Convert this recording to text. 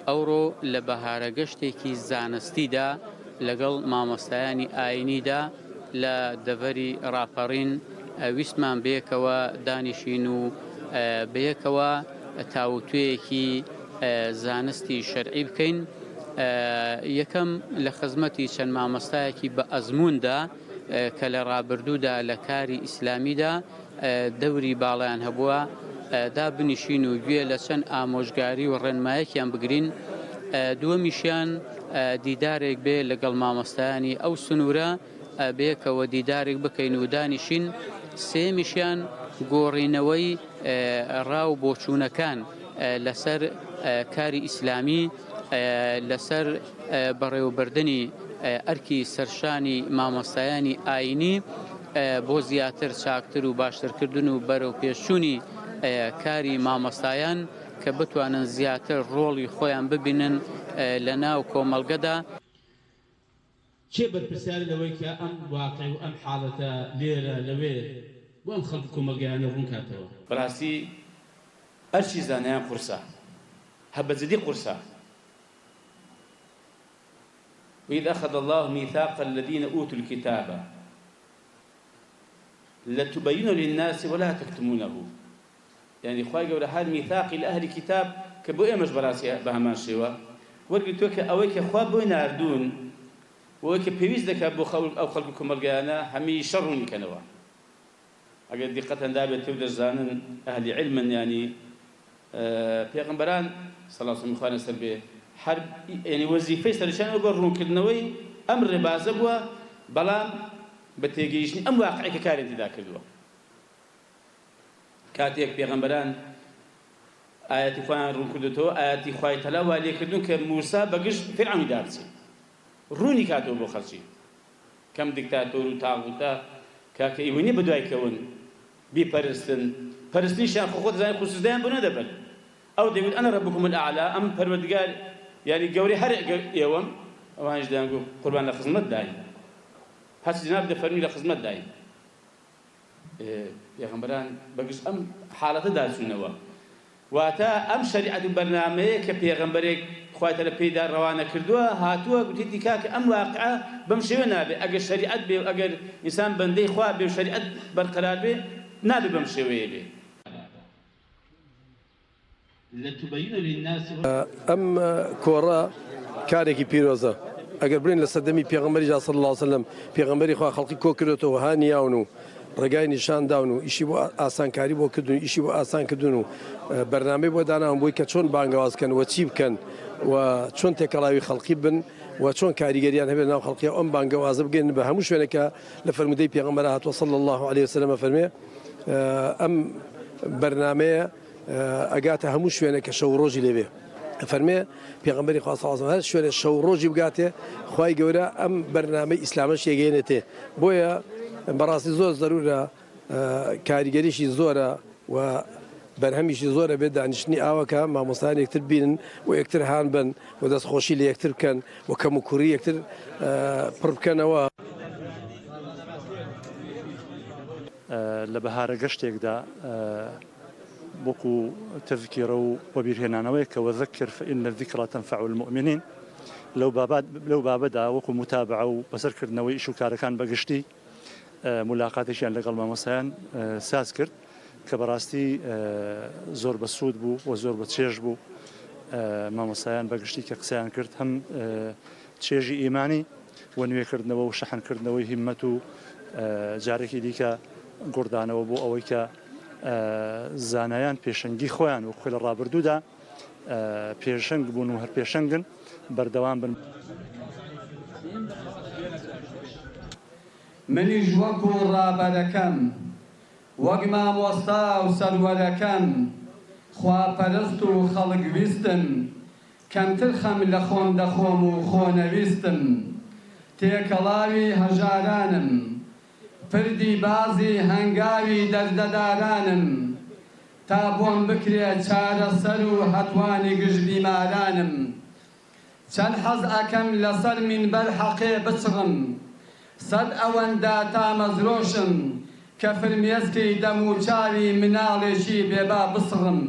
ئەوڕۆ لە بەهارەگەشتێکی زانستیدا لەگەڵ مامۆستایانی ئاینیدا لە دەڤەری ڕاپەڕین ویستمان بەیەکەوە دانیشین و بەیەکەوە تاوتوێیەکی زانستی شەرعی بکەین. یەکەم لە خزمەتی چەند مامۆستایەکی بە ئەزمووندا کە لە ڕابردوودا لە کاری ئیسلامیدا دەوری باڵایان هەبووە، دابنیشین و گوێ لە چەند ئامۆژگاری و ڕێنمایەکیان بگرین، دووەمیشیان دیدارێک بێ لەگەڵ مامۆستایانی ئەو سنوورە بەیەکەوە دیدارێک بکەین و دانیشین، سێیەمیشیان گۆڕینەوەی ڕا و بۆچوونەکان لەسەر کاری ئیسلامی لەسەر بەڕێوەبردنی ئەرکی سەرشانی مامۆستایانی ئایینی بۆ زیاتر چاکتر و باشترکردن و بەرەوپێشچوونی کاری مامۆستایان کە بتوانن زیاتر ڕۆڵی خۆیان ببینن لە ناو کۆمەڵگەدا. کێ بەرپرسیارە لەوەی کە ئەم واقع و ئەم حاڵەتە لێرە، لەوێ بۆ ئەم خەڵک و کۆمەڵگایانە ڕوون کاتەوە؟ بەڕاستی ئەرکی زانایان قورسە، هە بە جدی قورسە. وإذ أخذ الله ميثاق الذين أوتوا الكتاب لتبيننه للناس ولا تكتمونه یانی خوای گەورە هەر میثاقی لە ئەهلی کیتاب کە بۆ ئێمەش بەڕاستی بە هەمان شێوە وەرگرتووە کە ئەوەی کە خوا بۆی ناردوون و ئەوەی کە پێویست دەکات بۆ خەڵک ئەو خەڵک و کۆمەڵگایانە هەمیشە ڕوونی کەنەوە ئەگەر دیقەتان دابێت تێو دەشزانن ئەهلی عیلمن یانی پێغەمبەران سەڵات و سەلامی خوایان لەسەر بێ هەر یانی وەزیفەی سەرەکیان ئەوە بووە ڕوونکردنەوەی ئەم ڕێبازە بووە بەڵام بە تێگەیشتنی ئەم واقعەی کە کاریان تێدا کردووە. کاتێک پێغەمبەران ئایەتی خۆیان ڕوون کردوتەوە ئایەتی خوای تەلا وا لێکردون کە موسا بە گشت فیرعەونی دابچێ ڕوونی کاتەوە بۆ خەڵکی کەم دیکتاتۆر و تاغوتە کاکە ئیوە نیە بەدوای کەون بیپەرستن پەرستنیشیان خۆ خۆت دەزانی خۆ سجدەیان بۆ نەدەبرد ئەو دەیگوت انا ربکم الاعلی ئەم پەروەردگار یانی گەورەی هەر ئێوەم ئەوانیش دەیانگوت قوربان لە خزمەت داین هەرچی جناب دەفەرمی لە خزمەت داین پێغەمبەران بە گشت ئەم حاڵەتەدا چوونەوە. واتە ئەم شەریعەت و بەرنامەیە کە پێغەمبەرێک خوای تەعالا پێیدا ڕەوانە کردووە هاتووە گوتیتی کاکە ئەم واقعە بەم شێوە نابێ ئەگەر شەریعەت بێ و ئەگەر ئینسان بەندەی خوا بێ و شەریعەت بەرقەرار بێ نابێ بەم شێوەیە بێ. ئەم کۆڕە کارێکی پیرۆزە ئەگەر بڵێن لە سەردەمی پێغەمبەریدا صلی اللە علیه وسلم پێغەمبەری خوا خەڵکی کۆ کردۆتەوە هانی یاون و ڕێگای نیشان داون و ئیشی بۆ ئاسانکاری بۆ کردن و ئیشی بۆ ئاسان کردن و بەرنامەی بۆ داناون بۆی کە چۆن بانگەواز کەن و چی بکەن و چۆن تێکەڵاوی خەڵکی بن و چۆن کاریگەریان هەبێت ناو خەڵکی ئەم بانگەوازە بگەن بە هەموو شوێنێکە لە فەرموودەی پێغەمبەر هاتووە صلی الله علیه وسلم فەرمێ ئەم بەرنمەیە ئەگاتە هەموو شوێنێک کە شەو ڕۆژی لێ بێ ئەفەرمێ پێغەمبەری خوا صلی الله هەر شوێنێ شەو ڕۆژی بگاتێ خوای گەورە ئەم بەرنامەی ئیسلامەش یەگەێنێتێ بۆیە بەڕاستی زۆر زەرورە کاریگەریشی زۆرە و بەرهەمیشی زۆرە بێت دانیشتنی ئاوەکە مامۆستایان یەکتر بینن و یەکتر هان بن و دەستخۆشی لە یەکتر بکەن و کەم و کوڕی یەکتر پڕ بکەنەوە. لە بەهارە گەشتێکدا وەکو تذکرە و وەبیرهێنانەوەیەک کە وذکر فإن الذکری تنفع المؤمنین لەو بابەدا وەکو متابعە و بەسەر کردنەوەی ئیش و کارەکان بە گشتی ملاقاتێکیان لەگەڵ مامۆستایان ساز کرد کە بەڕاستی زۆر بە سوود بوو و زۆر بە چێژ بوو مامۆستایان بە گشتی کە قسەیان کرد هەم چێژی ئیمانی و نوێکردنەوە و شەحنکردنەوەی هیممەت و جارێکی دیکە گوڕدانەوە بۆ ئەوەی کە زانایان پێشەنگی خۆیان وەک خۆی لە ڕابردوودا پێشەنگ بوون و هەر پێشەنگن بەردەوام بن. منیش وەکو ڕابەرەکەم، وەک مامۆستا و سەروەرەکەم، خواپەرست و خەڵک ویستم، کەمتر خەم لە خۆم دەخۆم و خۆنەویستم، تێکەڵاوی هەژارانم، پردی بازی هەنگاوی دەردەدارانم، تا بۆم بکرێ چارەسەر و هەتوانی گژ بیمارانم. چەند حەز ئەکەم لەسەر مینبەر حەقێ بچڕم، سەد ئەوەندە تامەزرۆشم کە فرمێسکی دەموچاوی مناڵێکی بێبا بسڕم.